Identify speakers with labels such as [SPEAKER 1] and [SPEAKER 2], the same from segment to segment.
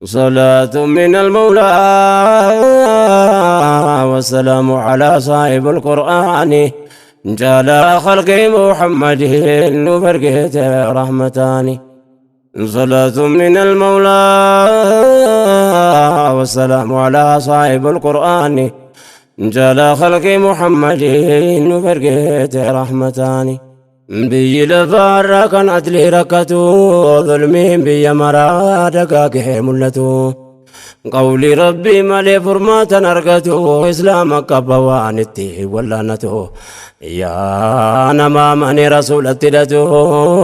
[SPEAKER 1] صلاة من المولى والسلام على صاحب القرآن جعل خلق محمد نفرقت رحمتان. صلاة من المولى والسلام على صاحب القرآن جعل خلق محمد نفرقت رحمتان. بي لفارا كان عدلي ركتو ظلمين بي مرادك ملتو قولي ربي مالي فرماتا نركتو إسلامك بوانتي ولا نتو يا نما ماني رسول التلتو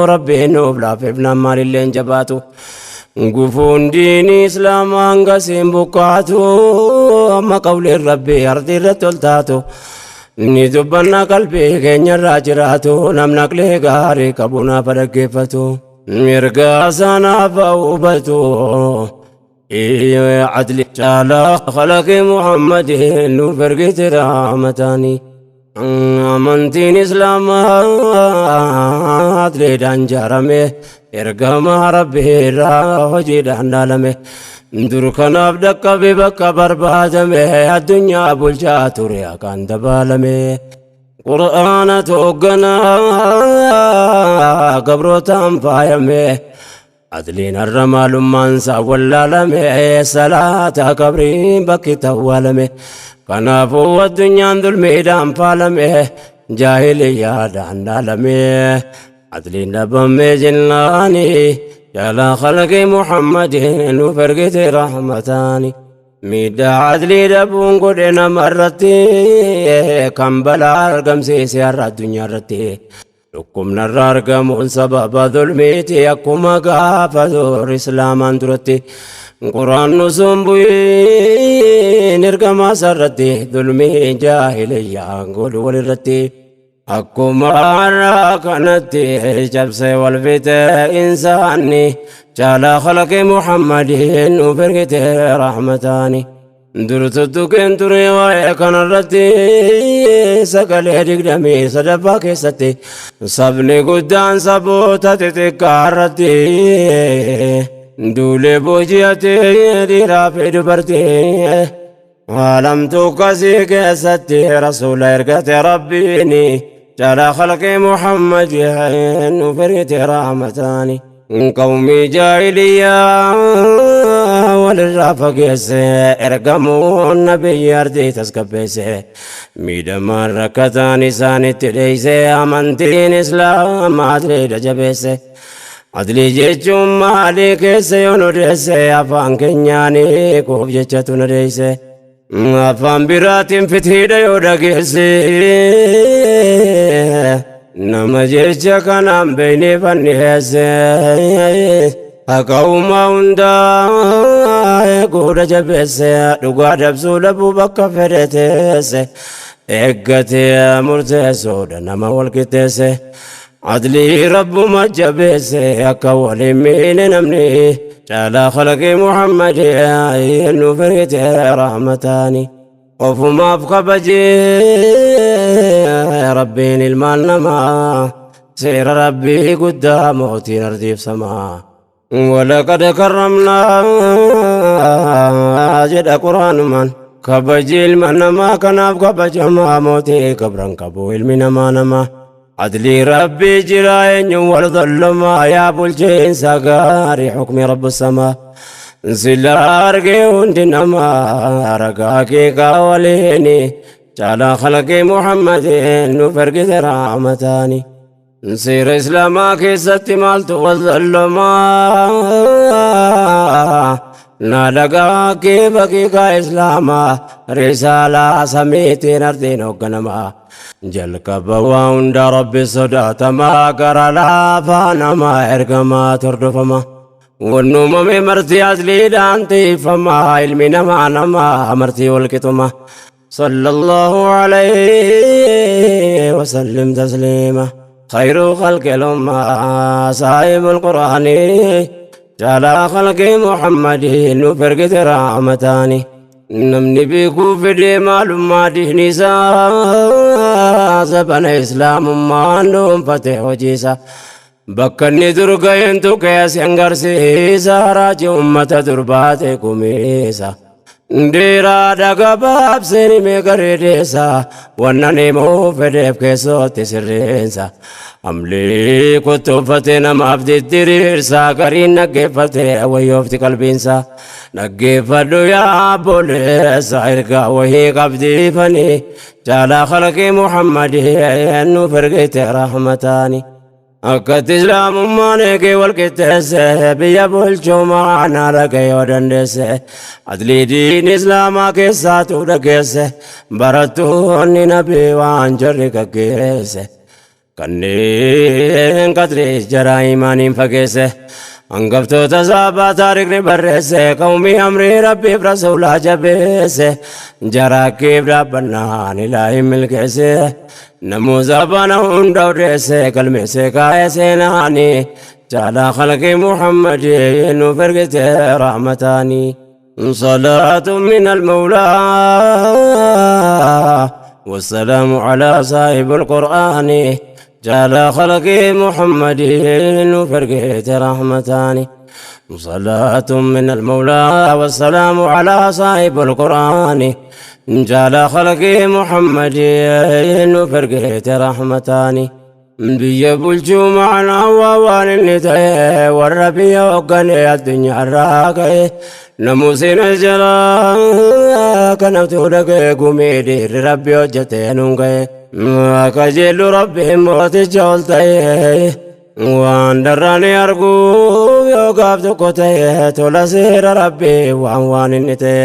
[SPEAKER 1] ربي نوبلا في ابن مالي اللي انجباتو قفون ديني إسلام أنقسم بقاتو أما قولي ربي أرضي رتلتاتو ni dubbanna qalbii keenyarraa jiraatu namni aqlee gaarii qabu naaf dhaggeeffatu mirga sanaaf hubatu عدل على خلق محمد نفرقت رحمتاني amantiin islaamaa adliidhaan ijaarame ergama rabbii irraa hojiidhaan dhaalame dur kanaaf dhaqqabe bakka barbaadame addunyaa bulchaa ture akkaan dabaalame qur'aana toogganaa gabrootaan faayame adliin har'a maalummaan isaa wallaalame salaata qabriin bakki tawwaalame kanaafuu addunyaan dulmiidhaan faalame jaahiliyyaadhaan dhaalame adliin dhabame jennaani jala khalqi muhammadin nuuf ergite rahmataani. Miidhaa adlii dhabuun godhe namarratti kan balaa argamsiise har'a addunyaa irratti dhukkubni irra argamuun sababa dulmiiti akkuma gaafa dur islaamaan duratti quraannu sun bu'iin ergamaa isarratti dulmii jaahiliyyaan godhu walirratti akkuma har'a kanatti cabsee wal fixe insaanni jala khalqi muhammadin nuuf ergite rahmataani. Dur tuttuqeen ture waa'ee kanarratti sagalee 23 keessatti sabni guddaan saboota xixiqqaa irratti duulee booji'atee dhiiraa fi dubartii alamtu kasii keessatti rasuula ergate rabbiini jala khalqi muhammadin nuuf ergite rahmataani. قومي جاهلية والرافق ارقموا النبي أرضي تسكبس ميدما ركتاني ساني تليس أمنتين إسلام عدلي رجبس عدلي جيتشم مالك سيونو ديس أفان كنياني كوف جيتشتون ديس أفان براتين فتحي ديو دقيس nama jecha kanaan beeynee fanniheesse haqa uumaa hundaa eeguudha jabeesse dhugaa dabsuu dhabuu bakka fedhe teesse eeggatee murteessuudha nama walqixxeesse adlii rabbuma jabeesse akka waliin miine namni caalaa khalqii muhammadii nuuf ergite rahmataani. Ofumaaf kabajee rabbiin ilmaan namaa seera rabbii guddaa mootiin ardiif samaa. Walaqad karramnaa jedha quraanumaan kabajii ilma namaa kanaaf kabajamaa mootii kabran qabu ilmi namaa namaa. Adlii rabbii jira eenyuun wal dhullumaa yaa bulchiinsa gaarii hukmi rabbu samaa. Sila argee hundi namaa ragaa kee waliini jala khalqi muhammadin nuuf ergite rahmataani. Seera islaamaa keessatti maaltu wal dhullumaa na dhagaa kee baqiiqaa islaamaa risaalaa samiitiin ardiin hoogganamaa. Jalqaba waa hunda rabbi sodaatamaa gara laafaa namaa ergamaa tordofama. Wannumame marti asliidhaan tiifamaa ilmi namaa namaa marti walqixuma. Sallallahu alayhi wasallim tasliima. خير خلق الأمة صاحب القرآن جعل خلق محمد نفرقت رحمتاني. Namni beekuu fedhee maalummaa diinii isaa sabana islaamummaan dhuunfate hojiisa. Bakka inni dur ga'eentu keessa hangarsiisa raajii ummata durbaate kumiisa. Dhiiraadha gabaabseen himee gareedeessa wannan himuu fedheef keessootti sirreensa. Amlii kuttuuffatee namaaf diddiriirsa gariin dhaggeeffatee wayyoofti qalbiinsa. Dhaggeeffadhu yaa obboleessa ergaa wahii qabdiifanii jaalaa khalqii Muhammadii nuuf ergite rahmataani. Akkatti islaamummaan eegee wal qixxeesse biyya bulchuu maanaa dhagee yoo dandeesse adlii diin islaamaa keessaatu dhageesse barattoonni nabii waan jarri gaggeesse kanneen qadrii jaraa imaaniin fageesse hangaftoota saabaa taarikni barreesse qawmii amrii rabbiif rasuulaa jabeesse jaraakkiif dhaabbannaan ilaahin milkeesse namuusa bana hunda odeesse galmeesse kaa'e seenaani jaalaa khalqii Muhammadii nuuf ergite rahmataani. صلاة من المولى والسلام على صاحب القرآن جعل خلق محمد وفرقت رحمتان. صلاة من المولى والسلام على صاحب القرآن جعل خلق محمد وفرقت رحمتان. Biyya bulchuu maanaa waa waan inni ta'e warra biyya hoogganee addunyaarraa ka'e namuusin jalaa kanatu dhaga'e gumii dhiirri rabbi hojjetee nuun ga'e akka jeellu rabbiin mooticha ol ta'e waan darraani arguu yoo gaaf tokko ta'e tola seera rabbii waan waan inni ta'e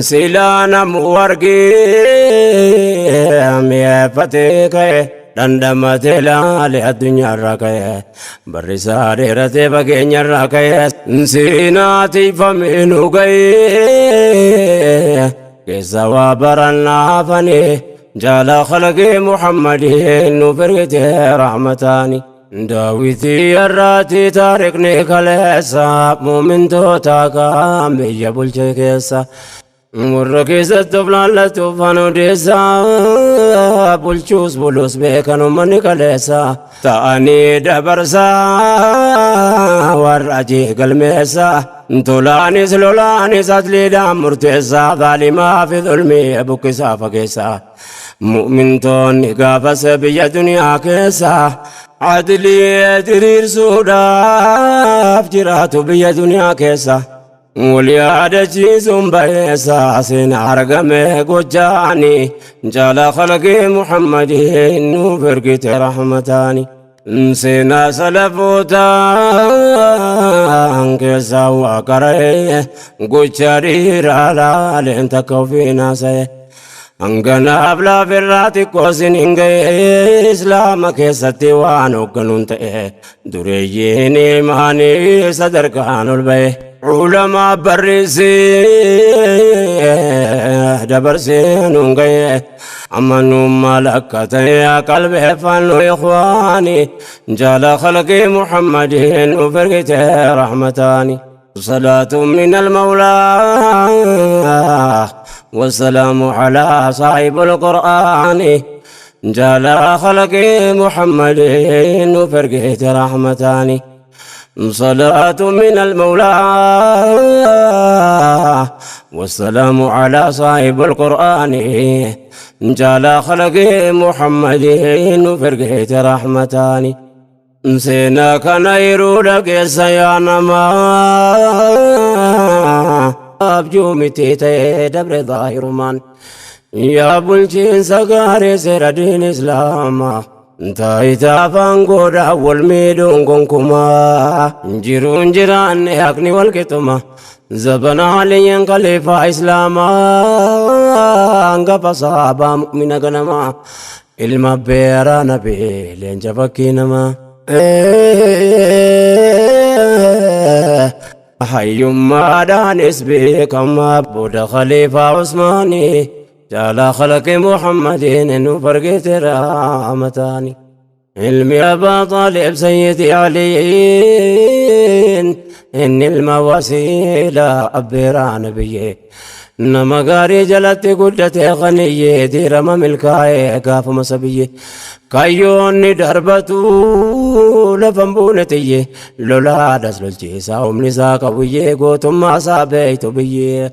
[SPEAKER 1] silaa namu argee mi'eeffatee ka'e. Dhandhamatee laale addunyaarraa ka'e barri isaa dheeratee fageenyarraa ka'e seenaatiifamee nu ga'e keessa waa barannaafanii jaala khalqii Muhammadii nuuf ergite rahmataani. Daawitii irraatii taarikni kaleessa muumintoota kaan biyya bulche keessa. Warra keessatti of laallatuuf an odeessa bulchuus bulus beekan uummanni kaleessa ta'anii dabarsaa warra ajii galmeessa tolaanis lolaanis atliidhaan murteessa zaalimaa fi zulmii buqqisaa fageessa mu'mintoonni gaafas biyya duniyaa keessa adlii diriirsuudhaaf jiraatu biyya duniyaa keessa. Waliyaadachiisuun bayeessa seenaa argame gochaani jaala khalqii Muhammadii nuuf ergite rahmataani. Seenaa salafootaan keessaa waa qara'e gocha dhiiraa laaleen takka ofii naasa'e. Hanganaaf laafirraa xiqqoo sin hin ga'e islaama keessatti waan hoogganuun ta'e dureeyyiin imaanii sadarkaan ol ba'e. Ulamaa barreessee dabarsee nuun ga'e amanummaa lakka ta'e qalbeeffannu ikhwaani jaala khalqii Muhammadiin nuuf ergite rahmataani. صلاة من المولى والسلام على صاحب القرآن جعل خلق محمد وفرقه رحمتان. صلاة من المولى والسلام على صاحب القرآن جعل خلق محمد وفرقه رحمتان. Seenaa kana yeroo dhageessa yaa namaa abjuu miti ta'ee dabre zaahirumaan yaa bulchiinsa gaarii seera diin islaamaa taayitaa afaan godhaa wal miidhuun gonkumaa jiruun jiraanne haqni wal qixxuma zabana aliyyan khaliifaa islaamaa hangafa sahabaa mu'mina ganamaa ilma beeraa nabii leenca fakkii namaa. Hayyummaadhaanis beekamaa booda khaliifaa Usmaanii jaala khalqi Muhammadiin nuuf argite rahmataani. Ilmi Abbaa Xaalib Sayyidi Aliin inni ilma wasiila abbeeraa nabiyyee. Nama gaarii jalatti guddatee qaniyyee diirama milkaa'ee gaafuma sabiyyee. Kayyoonni darbatu lafan buune tiyyee lolaadhas lolchiisaa humni isaa qabuyyee gootummaa isaa beektu biyyee.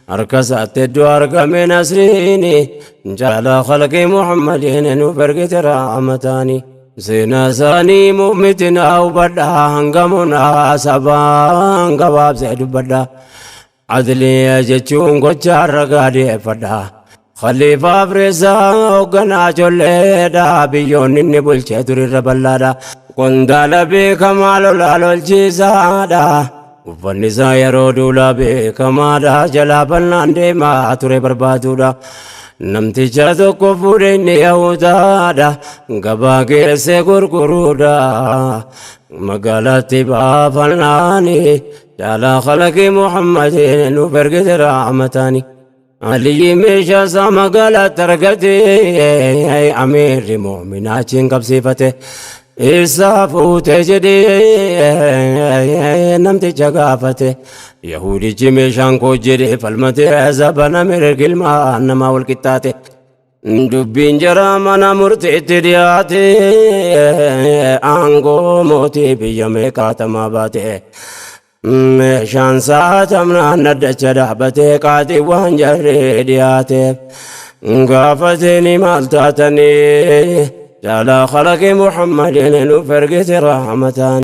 [SPEAKER 1] Harka isaatti iddoo argame nasriini jaalaa khalqii Muhammadiin nuuf ergite raamataani. Seenaa isaanii muummitinaa hubadhaa hangamunaa sabaan gabaabsee dubbadhaa. Adliya jechuun gocha ragaa dhiyeeffadha. Khaliifaa Fireesaa hoogganaa ijoolleedha. Biyyoonni inni bulchee turirra bal'aadha. Qondaala beekamaa lolaa lolchiisaadha. Uffanni isaa yeroo duulaa beekamaadha. Jalaa bal'aan deemaa ture barbaaduudha. Namticha tokko fuudhee inni Yahudaadha. Gabaa geessee gurguruudha. Magaalaatti baafannaani. Jaalaa khalaqii Muhammadin nuuf ergite raamataani. Aliyyi meeshaa isaa magaalaatti argate amiirri mu'minaa achiin qabsiifate. Isaa fuute jedhee namticha gaafate. Yahudichi meeshaan koo jedhee falmate zabana mirga ilmaa namaa wal qixxaate. Dubbiin jara mana murtiitti dhiyaate aangoo mootii biyya meeqaatamaa baate. Meeshaan saatamnaan dhaddacha dhaabatee qaaxii waan jarree dhiyaateef. Gaafatanii maal taatanii jaalaa khalaqii Muhammadin nuuf ergite rahmataan.